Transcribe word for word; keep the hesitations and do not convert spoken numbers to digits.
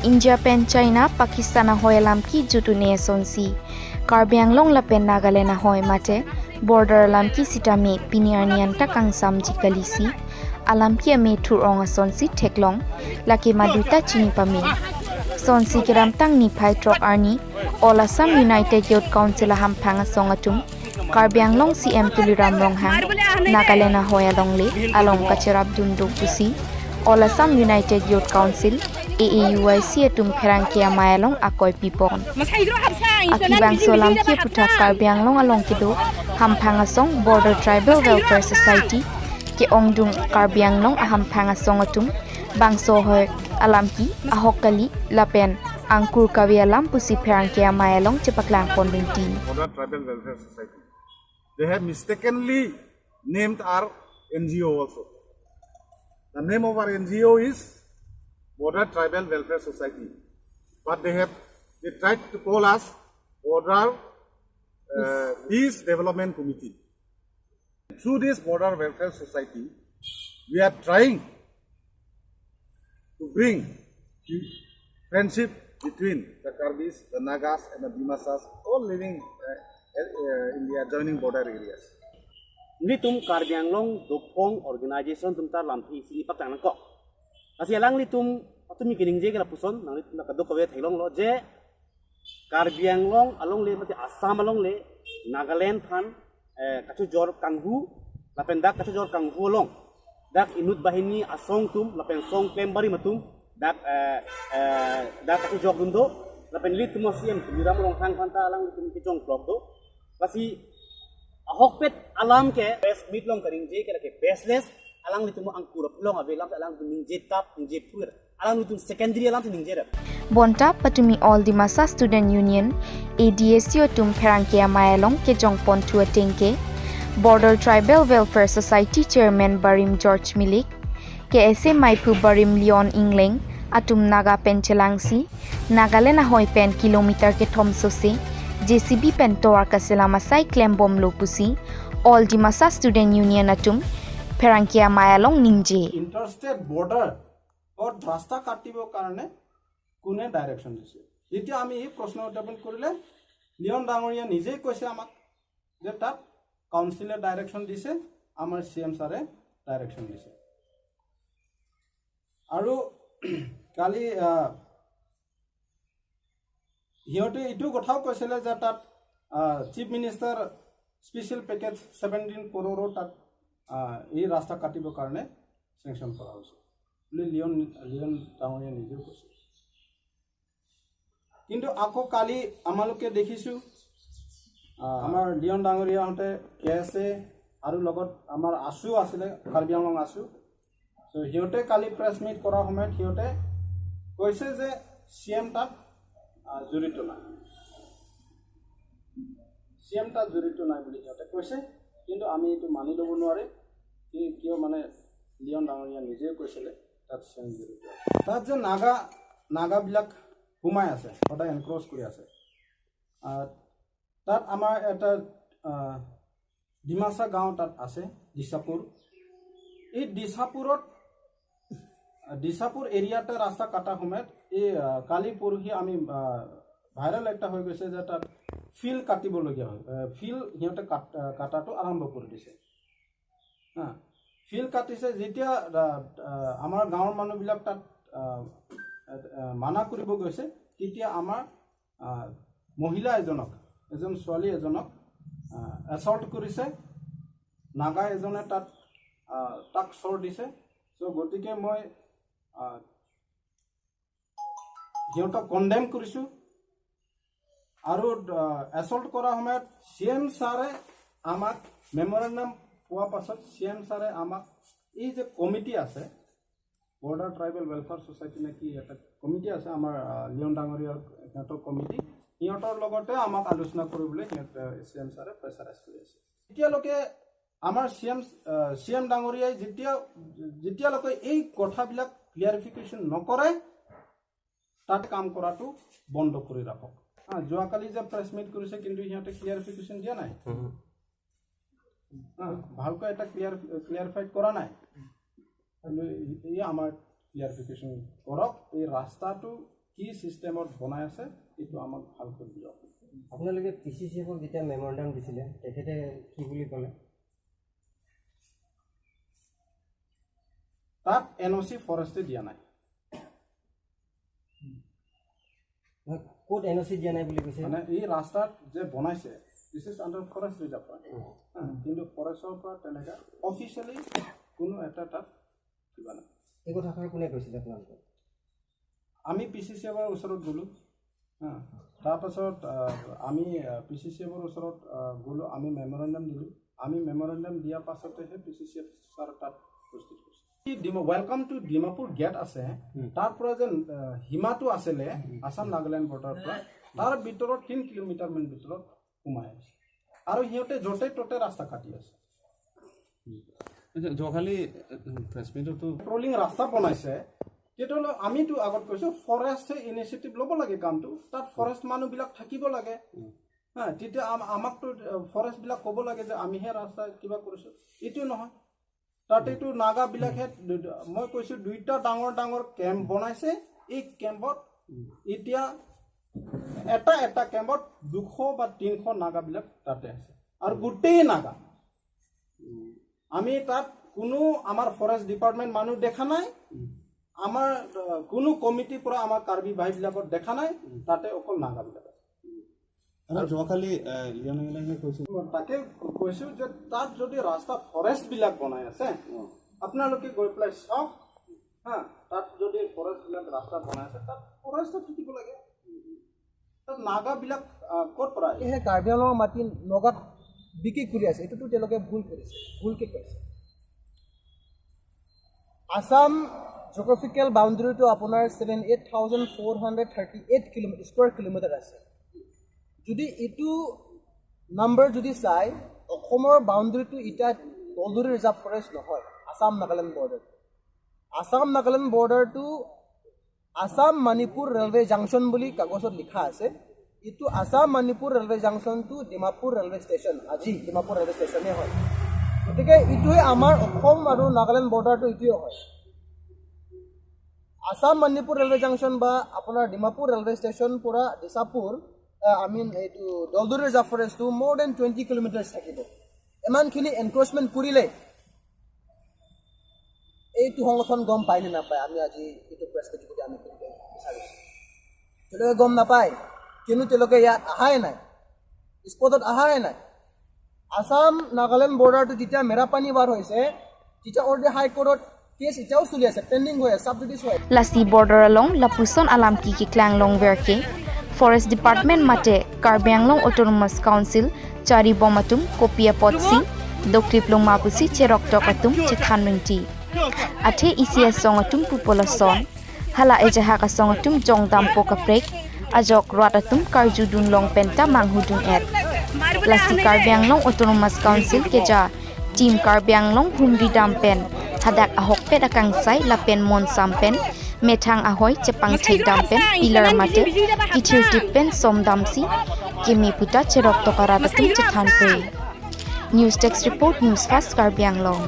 India pen China, Pakistan ahoi alam kejut un-e asonsi Karbi Anglong lapen Nagaland ahoi mate border alam kesitame pini arni anta kangsamji kalisi alam ke ame thur-ong asonsi theklong, lake maduta chini pame. Sonsi kedamtang niphai throk arni All Assam United Youth Council ahamphang asong atum Karbi Anglong C M Tuliram Ronghang Nagaland ahoi alongle along kacherapdun do pusi All Assam United Youth Council, A A U Y C atum pherangke amei along akoi pipon. Aphi bangso alam ke aputhak Karbi Anglong along kedo hamphang asong Border Tribal Welfare Society ke-ongdung Karbi Anglong ahamphang asong atum bangso ahoi alam ke ahok kali lapen angkur kave alam pusi pherangke amei along chepaklang pon rinti. Border Tribal Welfare Society. They have mistakenly named our N G O also. The name of our N G O is Border Tribal Welfare Society. But they have they tried to call us Border uh, Peace Development Committee. Through this Border Welfare Society, we are trying to bring friendship between the Karbis, the Nagas, and the Dimasas, all living uh, uh, in the adjoining border areas. Nelitum Karbi Anglong Dophong Organization atum ta lamthe isi ipak tang nangkok. Lasi alanglitum atum ningke ningje ke lapuson, nanglitum kadokave theklonglo je Karbi Anglong alongle mate Assam alongle Nagaland aphan eh, kachojor kanghu, lapen dak kachojor kanghu along dak inut banghini asong atum lapen song klem barim atum dak eh, eh, dak kachojordun do, lapen ilitum C M Tuliram Ronghang aphan ta alanglitum kejong klok do. Lasi ahokpet alam ke press meet along kaningje ke lake baseless, alanglitum angkur aphi along ave alam, alanglitum ningje tap ningje phur, alanglitum secondary alam si ningje rap. Bonta patumi All Dimasa Student Union, A D S U atum pherangke amei along kejong ponthu ateng ke Border Tribal Welfare Society Chairman Barim George Milik, K S A meiphu Barim Leon Engleng atum Naga pen chelangsi Nagaland ahoi pen kilometer kethom sose J C B pen tovar kaselam asai klembomlo pusi All Dimasa Student Union atum pherangke amei along ningje. Interstate বৰ্ডাৰত ৰাস্তা কাটিবৰ কাৰণে কোনে ডাইৰেকশ্যন দিছে? যেতিয়া আমি এই প্ৰশ্ন উত্থাপন কৰিলে লিঅন ডাঙৰীয়া নিজেই কৈছে আমাক যে তাত কাউন্সিলে ডাইৰেকশ্যন দিছে, আমাৰ চি এম ছাৰে ডাইৰেকশ্যন দিছে। আৰু কালি আহ, সিহঁতে এইটো কথাও কৈছিলে যে তাত chief minister special package seventeen কৰোৰৰ তাত আহ, এই ৰাস্তা কাটিবৰ কাৰণে চেংচন কৰা হৈছে বুলি লিঅন লিঅন ডাঙৰীয়া নিজেও কৈছে। কিন্তু আকৌ কালি আমালোকে দেখিছো আহ, আমাৰ লিঅন ডাঙৰীয়াহঁতে কে এছ এ আৰু লগত আমাৰ আছু আছিলে, কাৰ্বি আংলং আছু। তো সিহঁতে কালি প্ৰেছ মিট কৰাৰ সময়ত সিহঁতে কৈছে যে চি এম তাত আহ, জড়িত নাই, চি এম তাত জড়িত নাই বুলি সিহঁতে কৈছে। কিন্তু আমি এইটো মানি ল'ব নোৱাৰিম। কি কিয় মানে লিঅন ডাঙৰীয়া নিজে কৈছিলে তাত চি এম জড়িত আছে। তাত যে নাগা নাগাবিলাক সোমাই আছে, সদায় এনক্ৰ'চ কৰি আছে। আহ, তাত আমাৰ এটা আহ, ডিমাচা গাঁও তাত আছে, দিছাপুৰ। এই দিছাপুৰত আহ, দিছাপুৰ এৰিয়াতে ৰাস্তা কটা সময়ত এই আহ, কালি পৰহি আমি ভাইৰেল এটা হৈ গৈছে যে তাত ফিল্ড কাটিবলগীয়া হয়, ফিল্ড সিহঁতে কাট- আহ, কটাটো আৰম্ভ কৰি দিছে। হা, ফিল্ড কাটিছে যেতিয়া আহ, আহ, আমাৰ গাঁৱৰ মানুহবিলাক তাত আহ, আহ, মানা কৰিব গৈছে, তেতিয়া আমাৰ আহ, মহিলা এজনক, এজন ছোৱালী এজনক এছল্ট কৰিছে। নাগা এজনে তাত আহ, তাক চৰ দিছে। চ' গতিকে মই আহ, সিহঁতক কণ্ডেম কৰিছো। আৰু এছল্ট কৰা সময়ত চি এম ছাৰে আমাক মেমৰেণ্ডাম পোৱা পাছত চি এম ছাৰে আমাক এই যে কমিটি আছে, বৰ্ডাৰ ট্ৰাইবেল ৱেলফেয়াৰ ছ'চাইটি নে কি এটা কমিটি আছে আমাৰ আহ, লিঅন ডাঙৰীয়াৰ সিহঁতৰ কমিটি, সিহঁতৰ লগতে আমাক আলোচনা কৰিবলৈ সিহঁতে চি এম ছাৰে প্ৰেছাৰাইজ কৰি আছে। এতিয়ালৈকে আমাৰ চি এম চি এম ডাঙৰীয়াই যেতিয়া যেতিয়ালৈকে এই কথাবিলাক ক্লিয়াৰিফিকেশ্যন নকৰে তাত কাম কৰাটো বন্ধ কৰি ৰাখক। হা, যোৱাকালি যে প্ৰেছ মিট কৰিছে কিন্তু সিহঁতে ক্লিয়াৰিফিকেশ্যন দিয়া নাই। হা, ভালকৈ এটা ক্লিয়াৰ ক্লিয়াৰিফাইড কৰা নাই। কিন্তু এই আমাৰ ক্লিয়াৰিফিকেশ্যন কৰক, এই ৰাস্তাটো কি চিষ্টেমত বনাই আছে, এইটো আমাক ভালকৈ বুজাওক। আপোনালোকে পি চি চি এফক যেতিয়া মেমৰেণ্ডাম দিছিলে, তেখেতে কি বুলি ক'লে? তাত এন অ' চি ফৰেষ্টে দিয়া নাই। নহয়, ক'ত এন অ' চি দিয়া নাই বুলি কৈছে? মানে এই ৰাস্তাত যে বনাইছে, this is under forest reserve হয়। উম। হা, কিন্তু ফৰেষ্টৰ পৰা তেনেকা অফিচিয়েলি কোনো এটা তাত কিবা নাই। এই কথাষাৰ কোনে কৈছিলে আপোনালোকক? আমি পি চি চি এফৰ ওচৰত গ'লো। হা, তাৰপাছত, আহ, আমি, আহ, পি চি চি এফৰ ওচৰত, আহ, গ'লো, আমি মেমৰেণ্ডাম দিলোঁ। আমি মেমৰেণ্ডাম দিয়াৰ পাছতেহে P C C F sir তাত উপস্থিত হৈছে। এই ডিমা-, Welcome to Dimapur গেট আছে, হুম। তাৰ পৰা যে, আহ, সীমাটো আছিলে হুম। আছাম নাগালেণ্ড বৰ্ডাৰৰ পৰা, তাৰ ভিতৰত তিনি কিলোমিটাৰমান ভিতৰত সোমাই আছে। আৰু সিহঁতে য'তে ত'তে ৰাস্তা কাটি আছে। আচ্ছা, যোৱাকালি, এ, প্ৰেছ মিটতো পেট্ৰলিং ৰাস্তা বনাইছে, তেতিয়াহ'লে আমিতো আগত কৈছো ফৰেষ্টে ইনিচিয়েটিভ ল'ব লাগে কামটো, তাত ফৰেষ্ট মানুহবিলাক থাকিব লাগে। উম। হা, তেতিয়া আম-, আমাকতো, এ, ফৰেষ্টবিলাক ক'ব লাগে যে আমিহে ৰাস্তা কিবা কৰিছো, এইটো নহয়। তাতেতো নাগাবিলাকহে দু-, দু-, মই কৈছো দুইটা ডাঙৰ ডাঙৰ কেম্প বনাইছে, এই কেম্পত উম। এতিয়া এটা এটা কেম্পত দুশ বা তিনিশ নাগাবিলাক তাতে আছে আৰু গোটেই নাগা। উম। আমি তাত কোনো আমাৰ ফৰেষ্ট ডিপাৰ্টমেণ্ট মানুহ দেখা নাই, উম। আমাৰ, আহ, কোনো কমিটিৰ পৰা আমাৰ কাৰ্বি ভাইবিলাকত দেখা নাই, উম। তাতে অকল নাগাবিলাক আছে। উম। আৰু যোৱাকালি, আহ, লিঅ'ন ইংলেণ্ডে কৈছিল। মই তাকে কৈছো যে তাত যদি ৰাস্তা ফৰেষ্টবিলাক বনাই আছে, উম। আপোনালোকে গৈ পেলাই চাওক, হা, তাত যদি ফৰেষ্টবিলাক ৰাস্তা বনাই আছে, তাত ফৰেষ্টে থাকিব লাগে। তাত নাগাবিলাক, আহ, ক'ত পৰা আহিছে? সেয়েহে কাৰ্বি আংলঙৰ মাটি নগাত বিক্ৰী কৰি আছে, এইটোতো তেওঁলোকে ভুল কৰিছে, ভুলকে কৰিছে। আছাম জিঅ'গ্ৰাফিকেল বাউণ্ডেৰীটো আপোনাৰ seven, eight thousand four hundred thirty eight kilometre, square kilometre আছে। যদি এইটো নাম্বাৰ যদি চাই, অসমৰ বাউণ্ডেৰীটো এতিয়া দলদুৰি ৰিজাৰ্ভ ফৰেষ্ট নহয়, আছাম নাগালেণ্ড বৰ্ডাৰ। আছাম নাগালেণ্ড বৰ্ডাৰটো আছাম মণিপুৰ ৰেলৱে জাংচন বুলি কাগজত লিখা আছে। এইটো আছাম মণিপুৰ ৰেলৱে জাংচনটো ডিমাপুৰ ৰেলৱে ষ্টেচন, আজি ডিমাপুৰ ৰেলৱে ষ্টেচনে হয়। গতিকে এইটোৱে আমাৰ অসম আৰু নাগালেণ্ড বৰ্ডাৰটো এইটোৱে হয়। আছাম মণিপুৰ ৰেলৱে জাংচন বা আপোনাৰ ডিমাপুৰ ৰেলৱে ষ্টেচন পৰা দিছাপুৰ, আহ, I mean, এইটো দলদুৰি ৰিজাৰ্ভ ফৰেষ্টটো more than টুৱেণ্টি কিলোমিটাৰ্ছ থাকিব। ইমানখিনি এনক্ৰ'চমেণ্ট কৰিলে এইটো সংগঠন গম পায় নে নাপায়, আমি আজি এইটো প্ৰেছ মিট যোগে আমি সুধিব বিচাৰিছো। তেওঁলোকে গম নাপায়, কিন্তু তেওঁলোকে ইয়াত অহাই নাই, স্পটত অহাই নাই। আছাম নাগালেণ্ড বৰ্ডাৰটো যেতিয়া মেৰাপানী ৱাৰ হৈছে, তেতিয়া already হাই কোৰ্টত কেছ এতিয়াও চলি আছে, পেণ্ডিং হৈ আছে, ছাব জুডিচ হৈ আছে। Lasi border along lapuson alam keklang longver ke Forest Department mate Karbi Anglong Autonomous Council charibom atum kopi apotsi doklip longma pusi cheroktok atum chethan ningti. Athe isi asong atum pupo lason, hala ejahak asong atum jongdampo kaprek, ajok rat atum karjudun long penta manghudun et. Lasi Karbi Anglong Autonomous Council keja Team Karbi Anglong humri dam pen hadak ahokpet akangsai lapen monsam pen methang ahoi chepangthek dam pen pillar mate kithirtip pen som damsi keme puta cheroktok arat atum chethan pre. News Desk Report, News Fast Karbi Anglong.